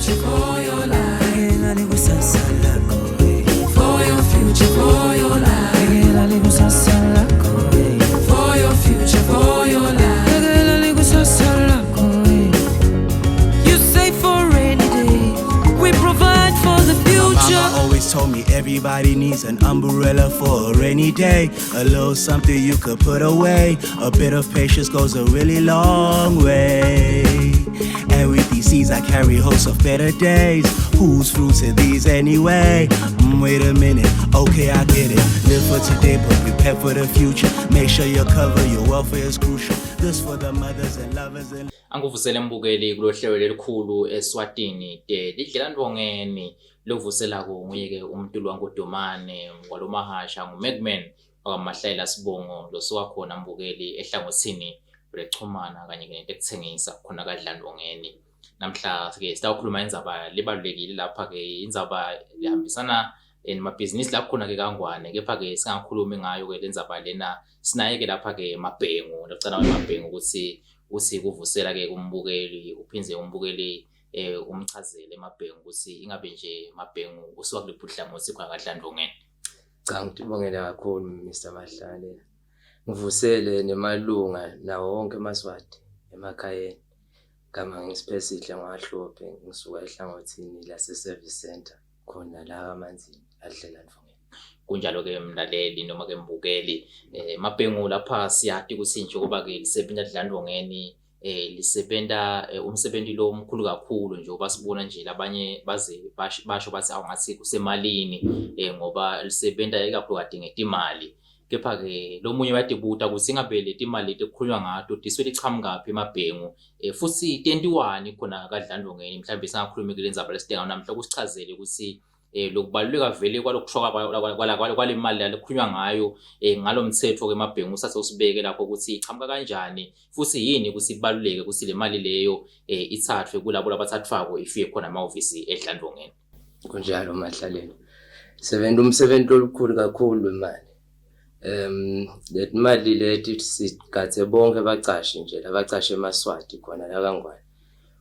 future, for your life. Bhekela likusasa lakho, eh. For your future, for your life. Bhekela likusasa lakho, eh. For your future, for your life. Bhekela likusasa lakho, eh. You save for rainy days. We provide for the future. Mama always told me everybody needs an umbrella for a rainy day. A little something you could put away. A bit of patience goes a really long way. And with these seeds, I carry hopes of better days. Whose fruits are these anyway? Wait a minute, okay, I get it. Live for today, but prepare for the future. Make sure you're covered, your welfare is crucial. This for the mothers and lovers and Anguvusele mbukeli kulohlelo lelikhulu eSwatini de lidlelantfongeni lovuselako nguye-ke umntulu wangodomane walomahasha nguMacman wakamaHlayela Sibongo losuka khona mbukeli ehlangothini lwechumana kanye-ke netekutsengisa khona kaDlandlongeni. Namhla-ke sitawukhuluma indzaba lebalulekile lapha-ke indzaba lehambisana nemabhizinisi la khona-ke kaNgwane, kepha-ke singakhulumi ngayo-ke le ndzaba lena sinaye-ke lapha-ke Mabhengu locala Mabhengu ukuthi uthi kuvusela-ke kumbukeli uphindze umbukeli umchazele Mabhengu ukuthi ingabe nje Mabhengu usuka kuliphi uhlangothi khona kaDlandlongeni. Cha, ngitibongele kakhulu Mr Mahlale. Ngivusele nemalunga nawo wonke amaSwati emakhayeni. Gama ngiSiphesihle ngwaHlophe, ngisuka ehlangothini lase service center khona la kaManzini adlela ndvongeni. Kunjalo-ke mlaleli noma-ke mbukeli, Mabhengu lapha siyati ukuthi njengoba-ke lisebenta Dlandlongeni lisebenta umsebenzi lo omkhulu kakhulu njengoba sibona nje labanye baze basho bathi awungathi kusemalini ngoba lisebenta ikakhulukati ngetimali. Kepha-ke lo munye uyatibuta ukuthi ingabe leti mali leti kukhulunywa ngato tisuke tichamukaphi Mabhengu, futhi tentiwani khona kaDlandlongeni. Mhlawumbe singakhulumi kule ndzaba lesidinga namhla kusichazele ukuthi lokubaluleka vele kwalokusho kwale mali la lekukhulunywa ngayo ngalo mthetho-ke Mabhengu usathe usibeke lapho ukuthi ichamuka kanjani futhi yini ukuthi ibaluleke ukuthi le mali leyo ithathwe kulabo labathathwako ifike khona emahhovisi eDlandlongeni. Kunjalo Mahlaleni. Sebenza umsebenzi olukhulu kakhulu imali. Leti mali leti sigathe bonke abacashi nje labacashe emaSwati khona la kaNgwane.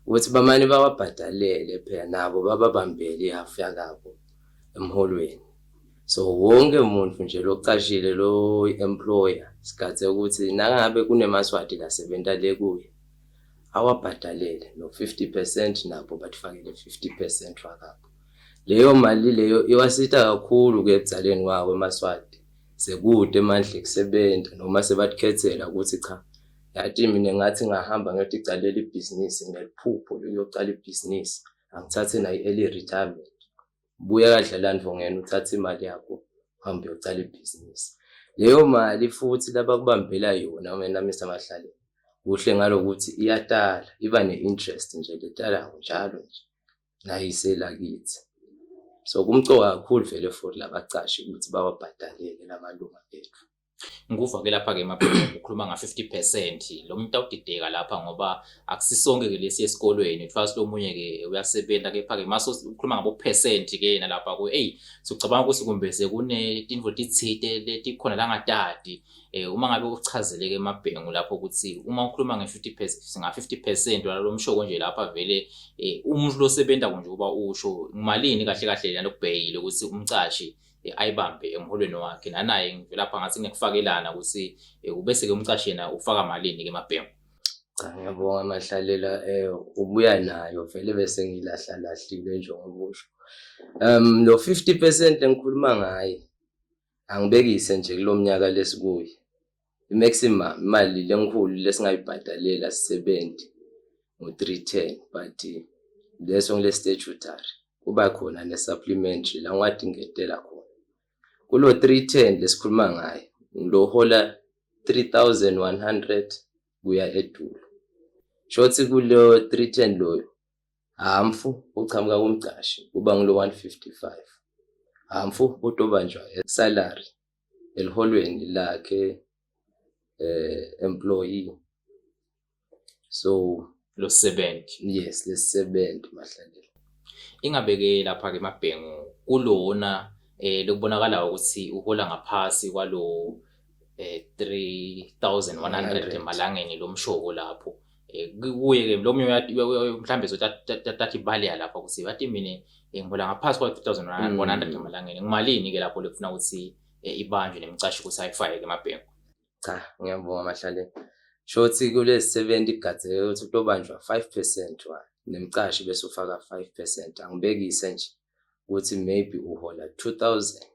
Ukuthi bamane bawabhadalele phela nabo bababambele ihafu yakabo emholweni. So wonke umuntu nje locashile lo employer sigathe ukuthi nangabe kunemaSwati lasebenta le kuye awabhadalele no 50% nabo batifakele 50% wakabo. Leyo mali leyo iwasita kakhulu ke ekudzaleni kwawo emaSwati. Sekude emandla ekusebenta noma sebatikhethela ukuthi cha, yathi mina ngathi ngahamba ngiyoticalela ibhizinisi ngineliphupho lokuyocala ibhizinisi, angithathe nayo i-early retirement. Buya kaDlalandvongeni uthathe imali yakho uhambe uyocala ibhizinisi. Leyo mali futhi labakubambela yona wena Mr Mahlaleni, kuhle ngalokuthi iyatala, iba ne-interest nje letalako njalo nje nayisela kithi. So kumcoka kakhulu vele for labacashi ukuthi bawabhadalele lamalunga ethu. Ngikuva-ke lapha-ke Mabhengu ukhuluma nga-50%, lo muntu awudideka lapha ngoba akusisonke-ke lesi esikolweni, uthola ukuthi omunye-ke uyasebenza kepha-ke mase ukhuluma ngabo-percent-ke nalapha eyi sicabanga ukuthi kumbe sekunetintfo letitsite letikhona langatati. Uma ngabe uchazele-ke Mabhengu lapho ukuthi uma ukhuluma nge-50 nga-50% walo mshoko nje lapha vele umuntu losebenta nje uba usho malini kahle kahle lana okubhekile ukuthi umcashi ayibambe emholweni wakhe nanaye lapha ngathi kunekufakelana ukuthi ubese-ke umcashi yena ufaka malini-ke Mabhengu. Cha, ngiyabonga Mahlalela, ubuya nayo vele bese ngilahla lahlile njengoba usho. Lo 50% engikhuluma ngaye angibekise nje kulo mnyaka lesikuye. I-maximum imali lenkhulu lesingayibhadalela sisebenzi ngo-310, but leso ngile statutory kuba khona ne-supplementary la ungatingetela khona. Kulo 310 lesikhuluma ngaye lo hola 3100 kuya edulo. Shothi kulo 310 loyo hamfu uchamuka kumcashi kuba ngulo 155. Hamfu utobanjwa salary eliholweni lakhe employee. So lo sebenzi. Yes, lesisebenzi Mahlalela. Ingabe-ke lapha-ke Mabhengu kulona lokubonakala ukuthi uhola ngaphasi kwalo 3100 emalangeni lo mshoko lapho. Kuye-ke lo munye mhlawumbe sotathi balea lapha ukuthi bathi mina ngihola ngaphasi kwa-3100 emalangeni, ngimalini-ke lapho lekufuna ukuthi ibanjwe nemcashi ukuthi ayifake-ke emabhenki? Cha, ngiyabonga Mahlaleni. Shothi kulezi 70 kugadzeke ukuthi kutobanjwa 5% wa nemcashi bese ufaka 5%. Angibekise nje ukuthi maybe uhola 2000,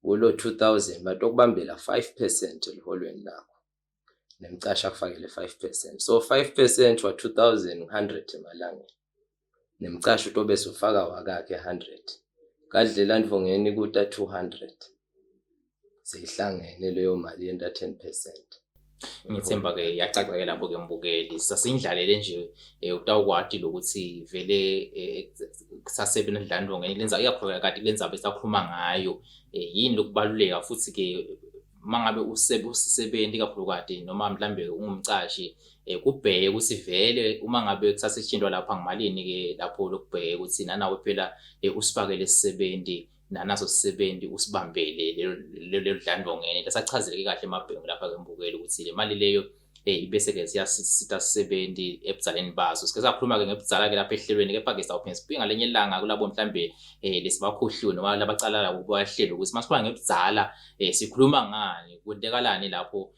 kulo 2000 batokubambela 5% eliholweni lakho, nemcashi akufakele 5%. So 5% wa 2000 100 emalangeni, nemcashi utobe sufaka wakakhe 100, kadlela ndvongeni kuta 200, seyihlangene leyo mali yenta 10%. Ngithemba-ke yacaca-ke lapho-ke mbukeli, sasindlalele nje utawukwati lokuthi vele kusasebenza edlandongeni lenza ikakhulukazi lendzaba esakhuluma ngayo, yini lokubaluleka futhi-ke mangabe usisebenzi ikakhulukati noma mhlambe ungumcashi, kubheke ukuthi vele uma ngabe kusasetshenzwa lapha ngimalini-ke lapho lokubheke ukuthi nanawe phela usifakele isisebenzi nanaso sisebenzi usibambele lelo dlandongeni. Lasachazele kahle emabhenki lapha-ke mbukeli ukuthi le mali leyo ibese-ke siyasita sisebenzi ebudzaleni baso. Sike sakhuluma-ke ngebudzala-ke lapha ehlelweni, kepha-ke sawuphinde sibuye ngalenye ilanga kulabo mhlambe lesibakhohliwe noma labacalala kubahlelo ukuthi masikhuluma ngebudzala sikhuluma ngani, kwentekalani lapho,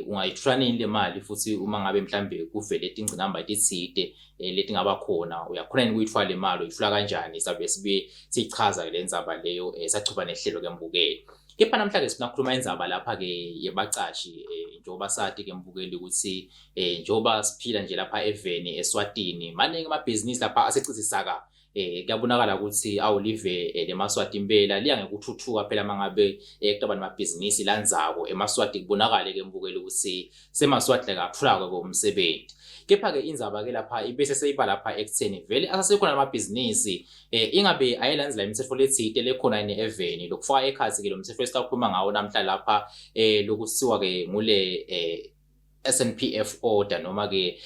ungayithola nini le mali, futhi uma ngabe mhlambe kuvele tingcinamba letitsite letingaba khona, uyakhona yini ukuyithola le mali, uyithola kanjani? Sabe sibuye siyichaza-ke le ndzaba leyo, sachuba nehlelo-ke mbukeli. Kepha namhlanje sifuna ukukhuluma indzaba lapha-ke yebacashi, njengoba sati-ke mbukeli ukuthi njengoba siphila nje lapha eveni eSwatini, maningi amabhizinisi lapha asecithisaka. Kuyabonakala ukuthi awulive leMaswati impela liya ngekuthuthuka phela mangabe kutaba nemabhizinisi landzako eMaswati, kubonakale ke mbukeli ukuthi seMaswati lekatholako ke umsebenzi. Kepha ke indzaba ke lapha ibese seyiba lapha ekutheni vele asasekhona amabhizinisi, ingabe ayelandzela imitsetfo letsite lekhona yini eveni, lokufaka ekhatsi ke lo mtsetfo esitakhuluma ngawo namhla lapha, lokusiwa ke ngule SNPF order noma ke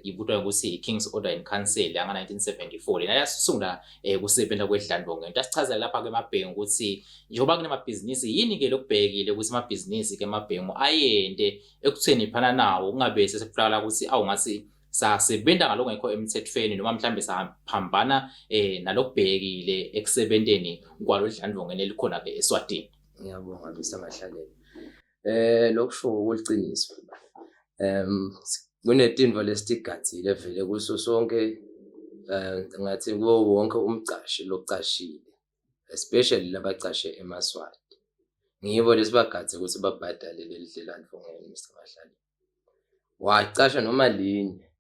ibutwa ngokuthi i-King's Order in Council yanga 1974, lena yasungula kusebenza kwedlandonge. Into asichazela lapha ke emabhenki ukuthi njengoba kunemabhizinisi, yini ke lokubhekile ukuthi amabhizinisi ke emabhenki ayente ekutheni phana nawo kungabe sesekutholakala ukuthi awu ngathi sasebenza ngalokungekho emthethweni noma mhlambe saphambana nalokubhekile ekusebenteni kwalo dlandongeni elikhona ke eSwatini. Ngiyabonga Mr Mahlalele. Lokusho kuliciniso. Kunetintfo lesitigadzile vele kuso sonke, ngathi kuwo wonke umcashi locashile, especially labacashe emaSwati. Ngibo lesibagadze ukuthi babhadale leli dlelandvongeni Mr Mahlalele. Wacasha noma linye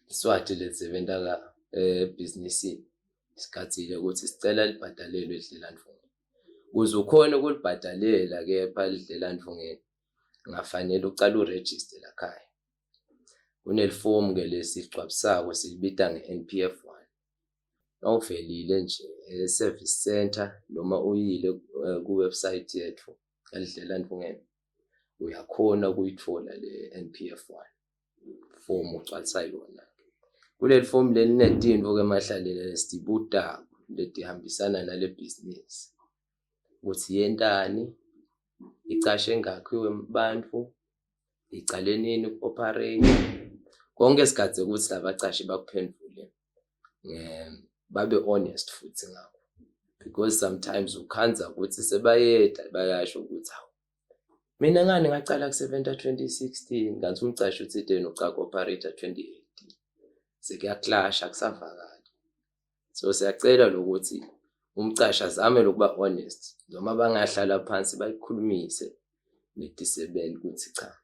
iSwati lelisebenta la ebhizinisini, sigadzile ukuthi sicela libhadalelwe lidlelandvongeni. Ukuze ukhone ukulibhadalela kepha lidlelandvongeni, kungafanele ucale urejiste lakhaya. Kunelifomu ke lesigcwabisako silibita nge-NPF 1. Nawuvelile nje e-service centre noma uyile ku-website yethu elidlelandvongeni, uyakhona ukuyithola le NPF 1 form, ugcwalisa yona. Kuleli fomu leli linetintfo ke Mahlalele lesitibutako letihambisana nale bhizinisi ukuthi yentani, icashe ngakhi bantfu, icale nini uku-operate. Konke sigadze ukuthi labacashi bakuphendvule babe honest futhi ngakho, because sometimes ukhandza ukuthi sebayeda bayasho ukuthi hawu, mina ngani ngacala kusebenta 2016, kanti umcashi uthi yena ucala ku-operate 2018, sekuya-clasha, akusavakali. So siyacela lokuthi umcashi azame lokuba honest, noma bangahlala phansi bayikhulumise netisebenzi ukuthi cha,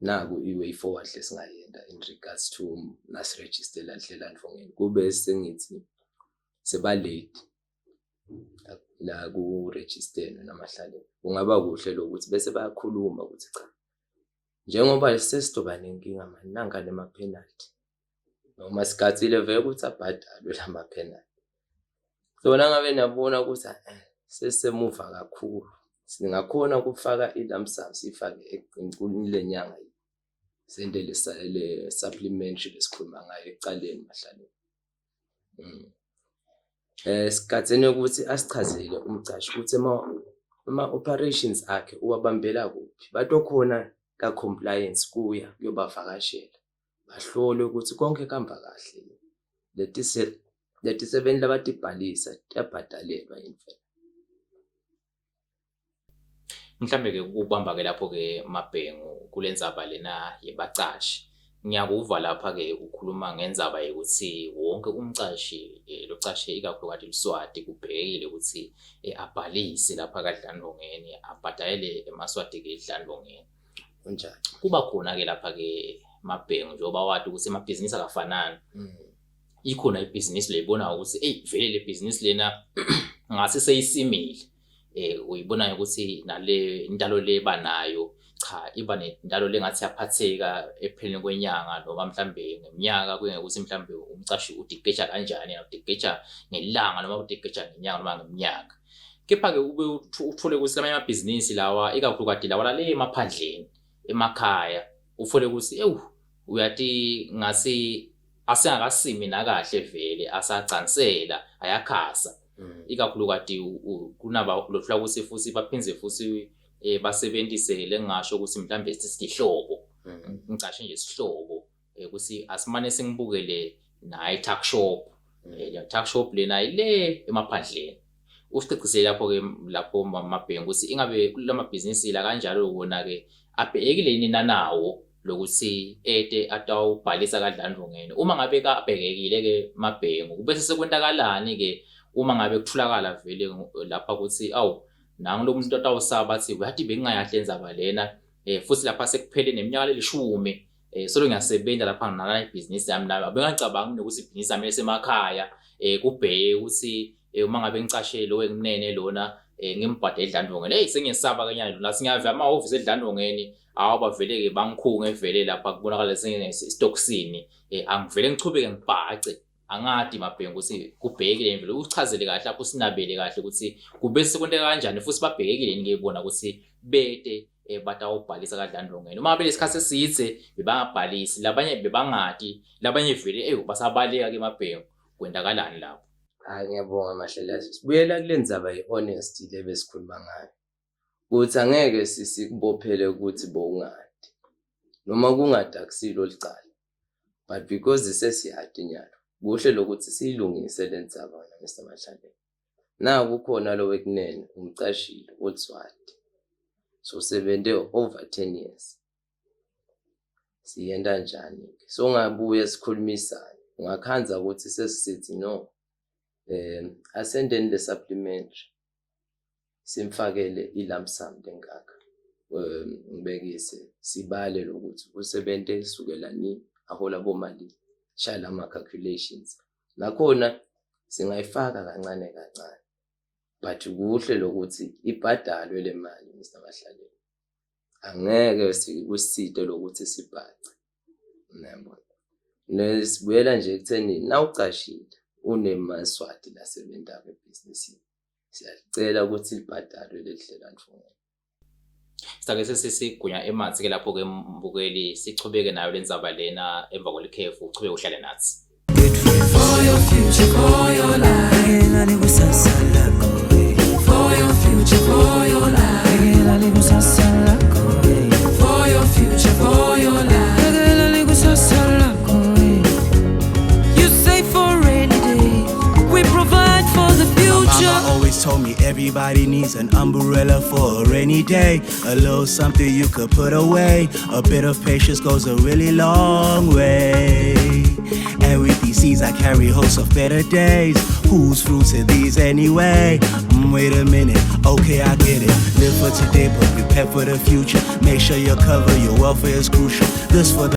naku i-way forward lesingayenta in regards to nasirejistela dlelandvongeni, kube sengithi seba-late la ku-rejisteni namahlaleni. Kungaba kuhle lokuthi bese bayakhuluma ukuthi cha, njengoba sesitoba nenkinga mani nanka nema-penalty, noma sigadzile vele ukuthi abhadalwe lama-penalty. So nangabe niyabona ukuthi sesisemuva kakhulu, singakhona ukufaka i-lump sum siyifake kule nyanga, sente le supplementary lesikhuluma ngayo ekucaleni Mahlalele. Sigadzene ukuthi asichazele umcashi ukuthi ama-operations akhe uwabambela kuphi, batokhona ka-compliance kuya kuyobavakashela. Bahlole ukuthi konke kuhamba kahle. Letisebenzi labatibhalisa tiyabhadalelwa yini vele. Mhlambe-ke ukubamba-ke lapho-ke Mabhengu kule ndzaba lena yebacashi. Ngiyakuva lapha-ke ukhuluma ngendzaba yokuthi wonke umcashi locashe ikakhulukati Luswati kubhekekile ukuthi abhalise lapha kaDlandlongeni abhadalele emaSwati-ke eDlandlongeni. Kunjalo. Kuba khona-ke lapha-ke Mabhengu njengoba wati ukuthi amabhizinisi akafanani. Ikhona ibhizinisi leyibonayo ukuthi eyi vele le bhizinisi lena ngase seyisimile. Uyibonayo ukuthi nale intalo le banayo cha iba nentalo lengathi yaphatheka ekupheleni kwenyanga noma mhlambe ngeminyaka kuye ngokuthi mhlambe umcashi udigeja kanjani, udigeja ngelanga noma udigeja ngenyanga noma ngeminyaka. Kepha-ke ube uthole ukuthi lamanye amabhizinisi lawa ikakhulukati lawa lale emaphandleni emakhaya uthole ukuthi ewu uyati ngasi asengakasimi nakahle vele asagcansela ayakhasa. Ikakhulukati kunaba lothola ukuthi futhi baphindze futhi basebenzise lengingasho ukuthi mhlambe sisihlobo ngicashe nje isihlobo ukuthi asimane singibukele nayi tuck shop le tuck shop lena ile emaphandleni. Usicacisele lapho-ke lapho Mabhengu ukuthi ingabe kulamabhizinisi la kanjalo wona-ke abhekile yini nanawo lokuthi ete atawubhalisa kaDlandlungeni. Uma ngabe kabhekekile-ke Mabhengu kubese sekwentakalani-ke uma ngabe kutholakala vele lapha ukuthi awu nangu lo muntu atawusaba athi uyathi bengingayahle ndzaba lena futhi lapha sekuphele neminyaka lelishumi solo ngiyasebenza lapha nginaka ibhizinisi yami nami abengacabangi nokuthi ibhizinisi yami esemakhaya kubheke ukuthi uma ngabe ngicashe lo ekunene lona ngimbhade edlandlongeni. Hey sengiyesaba ke nyalo la singiyave amahhovisi edlandlongeni awu bavele-ke bangikhunge vele lapha kubonakala sengiyesitokisini angivele ngichubeke ngibhace angadi Mabhengu ukuthi kubhekile vele uchazele kahle lapho usinabele kahle ukuthi kube sekwenteka kanjani futhi babhekekile yini ke bona ukuthi bete batawubhalisa kaDlandlongeni. Uma ngabe lesikhathi eside bebangabhalisi labanye bebangadi labanye vele ewu basabaleka ke Mabhengu kwentakalani lapho? Hayi ngiyabonga Mahlelazi. Sibuyela kule ndzaba ye-honesty le besikhuluma ngayo. Ukuthi angeke sikubophele ukuthi bowungadi. Noma kungadi akusilo licala. But because sesiyadi nyalo, kuhle lokuthi siyilungise le ndzaba wena Mr Mahlalela. Naku kukhona lo wekunene umcashile uLiswati. So usebenze over 10 years. Siyenta njani? Songabuye sikhulumisane. Ungakhanza ukuthi sesithi no. Asendeni le supplementary. Simfakele i-lump sum lengaka. Ngibekise sibale lokuthi usebenze kusukela nini ahola bomalini. Shaya lama calculations. Nakhona singayifaka kancane kancane. But kuhle lokuthi ibhadalwe le mali Mr Mahlalela. Angeke kuside lokuthi sibhace. Uyabona? Nesibuyela nje ekutheni nawucashile unemaswati lasebentako ebhizinisini. Siyacela ukuthi libhadalwe leli dlelandvongo. Sake sesisigunya ematsi ke lapho ke mbukeli sichubeke nayo lendzaba lena emva kwelikhefu uchubeke uhlale nathi. For your future, for your life. Bhekela likusasa lakho. For your future, for your life. Bhekela likusasa lakho. For your future, for your life. Bhekela likusasa lakho. You save for rainy days. We provide for the future. Mama always told me everybody needs an umbrella for a rainy day. A little something you could put away. A bit of patience goes a really long way. And with these seeds I carry hopes of better days. Whose fruits are these anyway? Wait a minute, okay I get it. Live for today but prepare for the future. Make sure you're covered, your welfare is crucial. This for the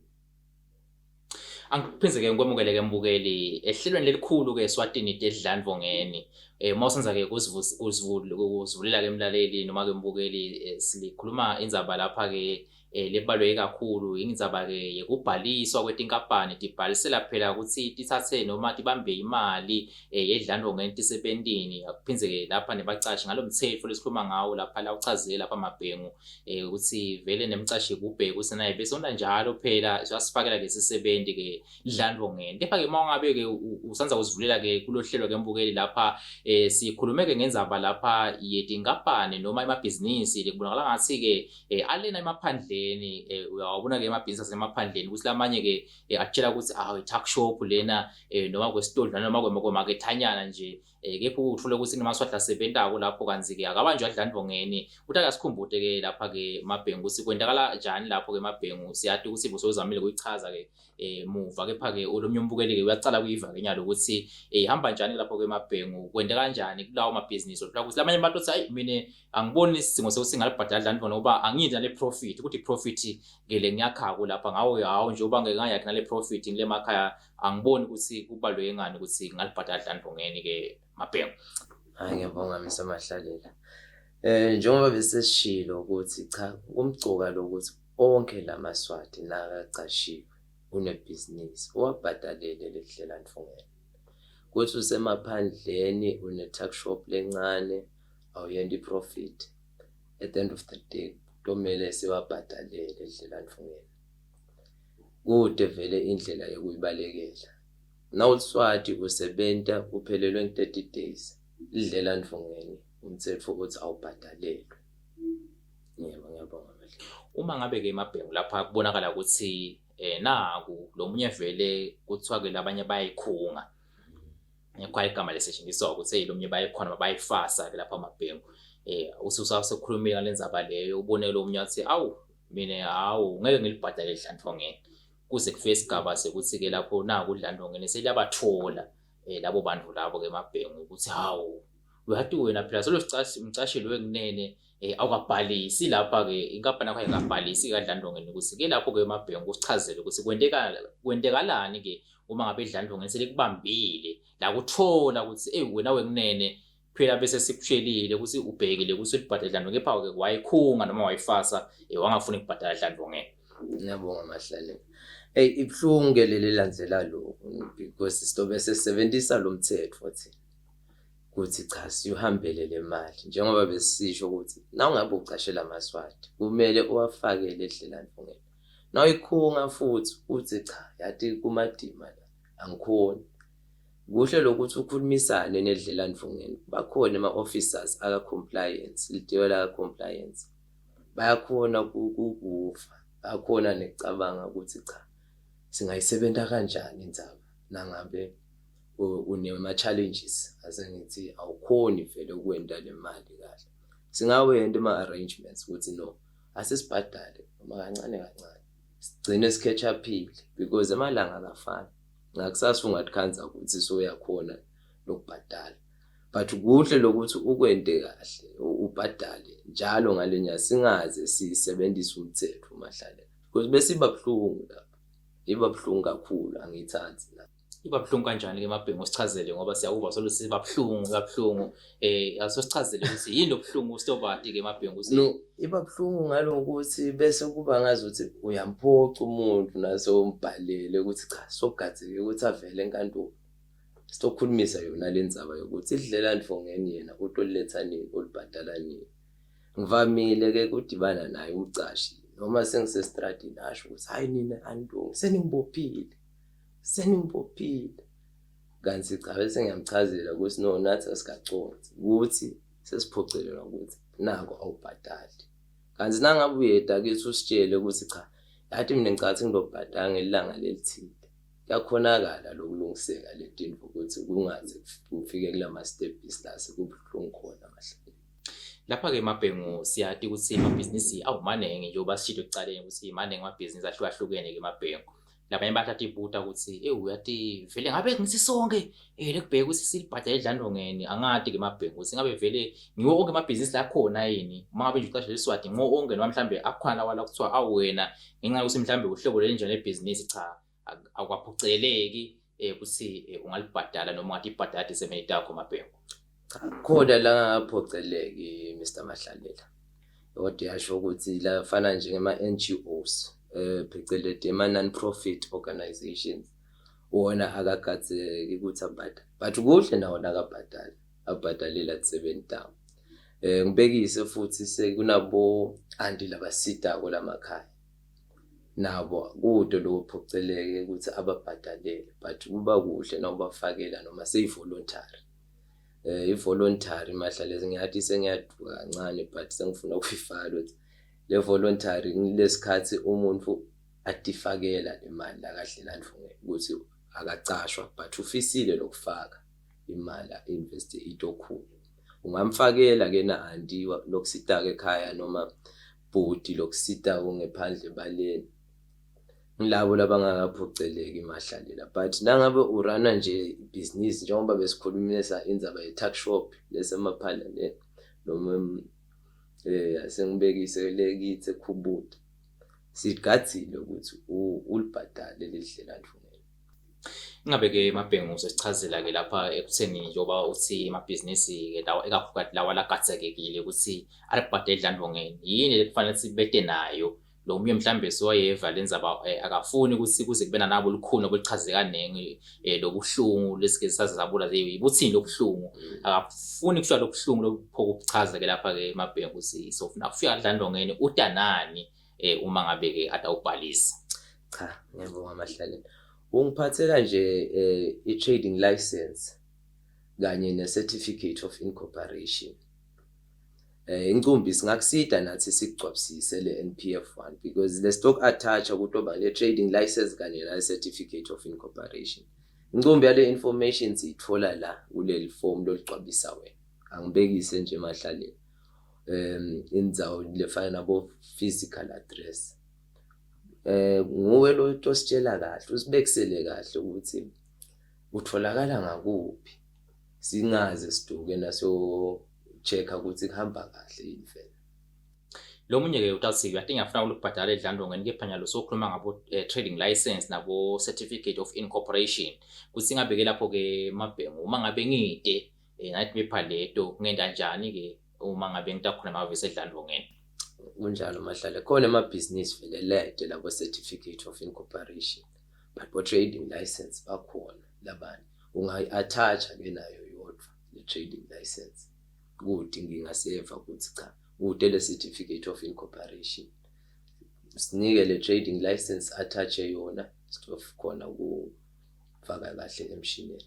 Angiphinze ke ngikwemukele ke mbukeli ehlelweni lelikhulu ke eSwatini Tedlandvongeni. Uma usenza ke kuzivulela ke mlaleli noma ke mbukeli silikhuluma indzaba lapha ke lebaluleke kakhulu indzaba ke yekubhaliswa kwetinkampani tibhalisela phela ukuthi tithathe noma tibambe imali yedlandvongeni tisebentini. Akuphindze ke lapha nebacashi ngalomthetho lesikhuluma ngawo lapha la uchazile lapha Mabhengu ukuthi vele nemcashi kubheke ukuthi naye bese ona njalo phela siyasifakela ke sisebenti ke dlandvongeni. Kepha ke uma ungabe ke usanza kuzivulela ke kulohlelo ke mbukeli lapha sikhulume ke ngendzaba lapha yetinkampani noma emabhizinisi lekubonakala ngathi ke alena emaphandleni. emaphandleni uyawabona ke amabhizinisi asemaphandleni ukuthi lamanye ke akutshela ukuthi awu i-tuck shop lena noma kwesitodlwana noma kwemakethanyana nje kepha uthole ukuthi kunemaswati asebentako lapho kanti-ke akabanjwa adlandvongeni uthi akasikhumbute-ke lapha-ke mabhengu ukuthi kwentakala njani lapho-ke mabhengu siyati ukuthi bosowuzamile kuyichaza-ke muva kepha-ke olomnye umbukeli-ke uyacala kuyiva-ke nyalo ukuthi ihamba njani lapho-ke mabhengu kwente kanjani kulawo mabhizinisi uthola ukuthi lamanye abantu othi hayi mina angiboni isidingo sokuthi ngalibhadala dlandvona ngoba angiyinto nale profit ukuthi i-profit ke le ngiyakhako lapha ngawo hawu njengoba ngeke ngayakhi nale profit ngile makhaya angiboni ukuthi kubaluleke ngani ukuthi ngalibhadala dlandvongeni-ke mabhengu. Hayi ngiyabonga Mr Mahlalela. Njengoba besesishilo ukuthi cha kumcoka lokuthi onke lamaswati nakacashiwe unebhizinisi uwabhadalele lelidlelantfungeni. Kuthi usemaphandleni une-tuck shop lencane awuyenti i-profit. At the end of the day kutomele siwabhadalele edlelantfungeni. Kude vele indlela yokuyibalekela. Nawuliswati usebenta uphelelwe ngu-30 days lidlelantfungeni umtsetfo uthi awubhadalelwe. Yebo, ngiyabonga Mahle. Uma ngabe-ke emabhengu lapha kubonakala ukuthi naku lo munye vele kuthiwa-ke labanye bayayikhunga khona igama lisetshenziswa ukuthi hey lo munye bayikhona bayifasa-ke lapha amabhengu ususasekhulumile ngale ndzaba leyo ubone lo munye wathi awu mina hawu ngeke ngilibhadale idlantfongeni kuze kufike isigaba sekuthi-ke lapho naku udlantfongeni seliyabathola labo bantu labo-ke emabhengu ukuthi hawu uyathi wena phela solo umcashile wekunene awukabhalisi lapha-ke inkampani yakho ayikabhalisi kaDlandlongeni ukuthi ke lapho-ke emabhengu kusichazele ukuthi kwentekalani-ke uma ngabe iDlandlongeni selikubambile lakuthola ukuthi eyi wena wekunene phela bese sikutshelile ukuthi ubhekile ukuthi ulibhadale Dlandlongeni kepha-ke wayikhunga noma wayifasa wangafuni ukubhadala Dlandlongeni. Ngiyabonga Mahlalela. Eyi ibuhlungu-ke leli elandzela lokhu because sizobe sesebenzisa lo mthetho thina ukuthi cha siyuhambele le mali njengoba besisho ukuthi nawungabe ucashela amaswati kumele uwafakele edlelantfungeni. Nawuyikhunga futhi uthi cha yathi kumadima la angikhoni. Kuhle lokuthi ukhulumisane nedlelantfungeni bakhona ama-officers aka-compliance, litiko laka-compliance bayakhona kukuva bayakhona nekucabanga ukuthi cha singayisebenta kanjani indzaba nangabe unema-challenges ase ngithi awukhoni vele ukwenta le mali kahle. Singawenta ama-arrangements ukuthi no asesibhadale noma kancane kancane sigcine si-catch up-ile because amalanga akafani. Ngakusasa ungatikhandza ukuthi soyakhona lokubhadala but kuhle lokuthi ukwente kahle ubhadale njalo ngale nyanga singaze sisebenzise umthetho Mahlalela because besiba buhlungu lapha iba buhlungu kakhulu angiyithandi la. Iba buhlungu kanjani-ke Mabhengu usichazele ngoba siyakuva solo siba buhlungu kabuhlungu asosichazele ukuthi yini lobuhlungu sitobati-ke Mabhengu ukuthi No, iba buhlungu ngalokuthi bese kuba ngazuthi uyamphoca umuntu nase umbhalele ukuthi cha sokugadzeke ukuthi avele enkantolo. Sitokhulumisa yona le ndzaba yokuthi idlelantfongeni yena utoliletha nini ulibhadala nini. Ngivamile-ke kudibana naye umcashi noma sengisestradini asho ukuthi hayi nina anilungi seningibophile seningibophile. Kanti cha bese ngiyamchazela ukuthi no nathi asikaconsi ukuthi sesiphocelelwa ukuthi nako awubhadali. Kanti nangabe uyeda kithi usitshele ukuthi cha yathi mina ngicathi ngizobhadala ngelanga lelithile. Kuyakhonakala lokulungiseka le tinto ukuthi kungaze kufike kulama steps la sekubuhlungu khona Mahlalela. Lapha-ke Mabhengu siyati ukuthi amabhizinisi awumaningi njengoba sishilo ekucaleni ukuthi maningi amabhizinisi ahlukahlukene-ke Mabhengu. Labanye bathatha ibuta ukuthi ewu uyathi vele ngabe ngithi sonke lekubheka ukuthi silibhadale edlandongeni angati-ke Mabhengu ukuthi ngabe vele ngiwo onke amabhizinisi la akhona yini uma ngabe nje ucashe leSwati ngiwo onke noma mhlambe akhona lawa la kuthiwa awu wena ngenxa yokuthi mhlambe uhlobo leli lebhizinisi cha akwaphoceleleki ukuthi ungalibhadala noma ungathi ibhadala tisemeni takho Mabhengu. Cha khona la ngaphoceleki Mr Mahlalela. Kodwa yasho ukuthi la fana njengema NGOs phecelezi ama non-profit organizations wona akagadzeki ukuthi abhadale but kuhle nawona akabhadali abhadalela tisebenzi tawo. Ngibekise futhi sekunabo anti labasitako lamakhaya nabo kude lokuphoceleke ukuthi ababhadalele but kuba kuhle nawubafakela noma seyi-voluntary. I-voluntary Mahlalela ngiyathi sengiyaduka kancane but sengifuna ukuyifaka ukuthi Le voluntary ngilesikhathi umuntu atifakela le mali la kahle landvungeni ukuthi akacashwa but ufisile lokufaka imali a-investe itokhulu. Ungamfakela ke na anti lokusitaka ekhaya noma bhuti lokusitako ngephandle ebaleni. Ngilabo labangakaphoceleki mahlalela but nangabe urana nje ibhizinisi njengoba besikhulumisa indzaba ye-tuck shop lesemaphandleni noma asengibekise le kithi eKhubuda sigadzile ukuthi ulibhadale leli dlelandvungeni. Ingabe-ke Mabhengu usesichazela-ke lapha ekutheni njengoba uthi amabhizinisi-ke lawa ikakhulukazi lawa lagathekekile ukuthi alibhadale idlandvongeni yini lekufanele sibete nayo lo munye mhlawumbe sewayeva le ndzaba eh, akafuni ukuthi kuze kube nanabo olukhuni obulichaze kaningi eh, lobuhlungu lesike saze sabula buthini lobuhlungu mm. akafuni kusho lobuhlungu lobuphoka ubuchaza ke lapha ke emabhenki ukuthi sofuna kufika dlandongeni utanani eh, uma ngabe ke atawubhalisa cha ngiyabonga mahlaleni ungiphathela nje eh, i-trading license kanye ne-certificate of incorporation Eh incumbi singakusida nathi sikugcwabisise le NPF 1 because le stock attach kutoba le trading license kanye la certificate of incorporation. Incumbi yale information siyithola la kuleli form loligcwabisa wena. Angibekise nje emahlaleni. Um indzawo lefana nabo physical address. Eh nguwe lo tositshela kahle usibekisele kahle ukuthi utholakala ngakuphi. Singaze siduke naso check-a ukuthi kuhamba kahle yini vele. Lo munye-ke utathi kade ngiyafuna ukubhadala edlandongeni kepha nyalo sokhuluma ngabo eh, trading license nabo certificate of incorporation kuthi ngabe-ke lapho-ke mabhengu uma ngabe ngide eh, nathi bepha leto ngenda njani-ke uma ngabe ngitakhona amahhovisi edlandongeni Kunjalo mahlale khona amabhizinisi vele lede labo certificate of incorporation but bo trading license bakhona labanye ungayi-attach-a ke nayo yodwa le trading license kude ngingaseva ukuthi cha kude le certificate of incorporation sinike le trading license attach yona sizokhona ukufaka kahle emshinini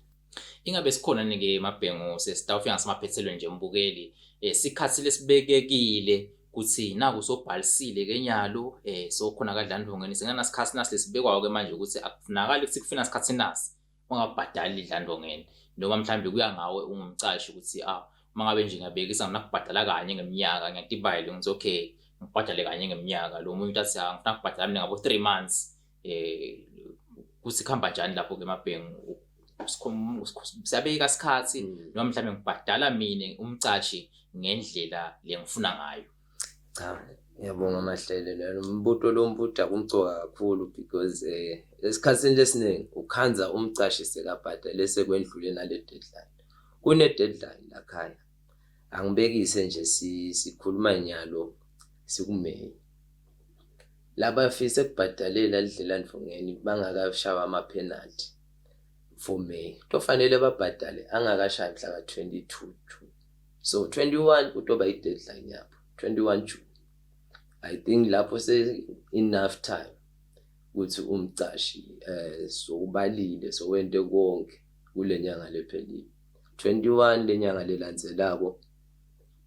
Ingabe sikhona nike mabhengu sesitawufika ngasemaphethelweni nje mbukeli eh sikhathi lesibekekile kuthi naku sobhalisile ke nyalo eh sokhona kadlandvongeni singanasikhathi nasi lesibekwayo ke manje ukuthi akufunakali ukuthi kufina sikhathi nasi ungabhadali idlandongeni noma mhlawumbe kuya ngawe ungumcashi ukuthi ah uma ngabe nje ngiyabekisa nginakubhadala kanye ngeminyaka ngiyatibayela ngithi okay ngibhadale kanye ngeminyaka lo muntu athi ah ngifuna kubhadala mina ngabo 3 months eh kuthi kuhamba njani lapho ke emabhenki siyabeka isikhathi mm. noma mhlawumbe ngibhadala mina umcashi ngendlela lengifuna ngayo Cha, ngiyabonga Mahlele lelo mbuto lo mbuda kumcoka kakhulu because eh esikhathini lesiningi ukhanza umcashi sekabhadale sekwendlule nale deadline. Kune deadline la khaya. Angibekise nje sikhuluma nyalo sikuMay. Labafise kubhadalela lidlelandvongeni bangakashawa ama-penalty for May. Kutofanele babhadale angakashayi mhla ka-22 June. So 21 kutoba i-deadline yabo 21 June. I think lapho se enough time ukuthi umcashi eh sokubalile sowente konke kule nyanga lephelile. 21 lenyanga lelandzelako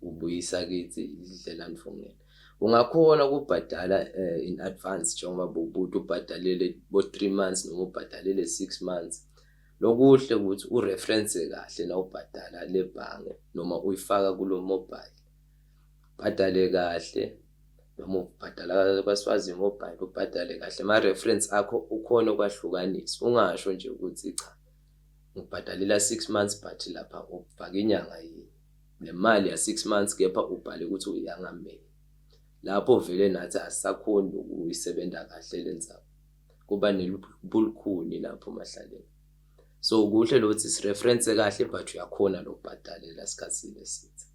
ubuyisa kithi idlela ndvungeni. Ungakhona ukubhadala eh, in advance njengoba bobuthi ubhadalele bo 3 months noma ubhadalele 6 months. Lokuhle ukuthi ureference kahle nawubhadala le bhange noma uyifaka kulo mobile. Ubhadale kahle noma ubhadala kwaSwazi mobile ubhadale kahle ama-reference akho ukhona ukwahlukanisa ungasho nje ukuthi cha ngibhadalela 6 months but lapha ufaka inyanga yini le mali ya 6 months kepha ubhale ukuthi uyangamele lapho vele nathi asisakhoni ukuyisebenza kahle le ndzaba kuba nelubulukhuni lapho mahlaleni so kuhle lokuthi sireference kahle but uyakhona lokubhadalela sikhathini esitha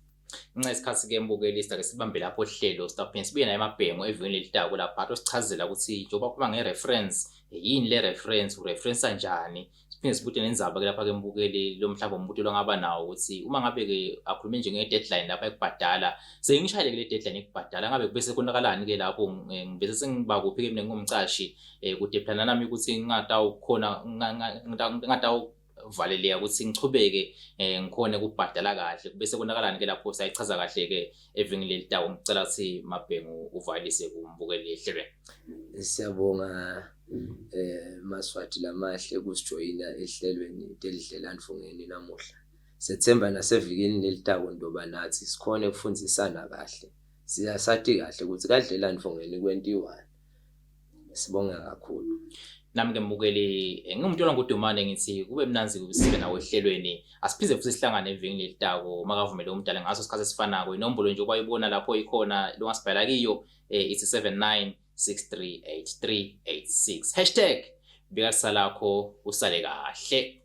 nxa isikhathi ke mbukeli sitake sibambe lapho hlelo sitawuphinde sibuye naye emabhengu evikini lelitako lapha tosichazela ukuthi njengoba kuba nge-reference yini le reference ureferensa njani siphinde sibute nendzaba ke lapha ke mbukeli lo mhlawumbe umbuto longaba nawo ukuthi uma ngabe ke akhulume nje nge-deadline lapha ekubhadala sengishayile ke le deadline ekubhadala ngabe kube sekunakalani ke lapho ngibese sengiba kuphi ke mina ngingumcashi um kude phela nami ukuthi ngingatawukhona ngingatawu ngivaleleka ukuthi ngichubeke eh ngikhone ukubhadala kahle bese konakalani ke lapho sayichaza kahle ke evini lelitawo ngicela ukuthi Mabhengu uvalise kumbukeli ehlelweni. Siyabonga eh Maswati lamahle kusijoyina ehlelweni telidlela ndvungeni namuhla. Sethemba nasevikini lelitako ndoba nathi sikhone kufundzisana kahle. Siyasati kahle ukuthi kadlela ndvungeni kwentiwani. Sibonga kakhulu. Nami ke mbukeli eh, ngingumntwana ngudumane ngithi kube mnanzi sibe nawe ehlelweni asiphinde futhi sihlangane evikini lelitako makavumele umdala ngaso sikhathi esifanako inombolo nje obayibona lapho ikhona longasibhala kiyo eh, ithi 79 638386 hashtag bika lisalakho usale kahle.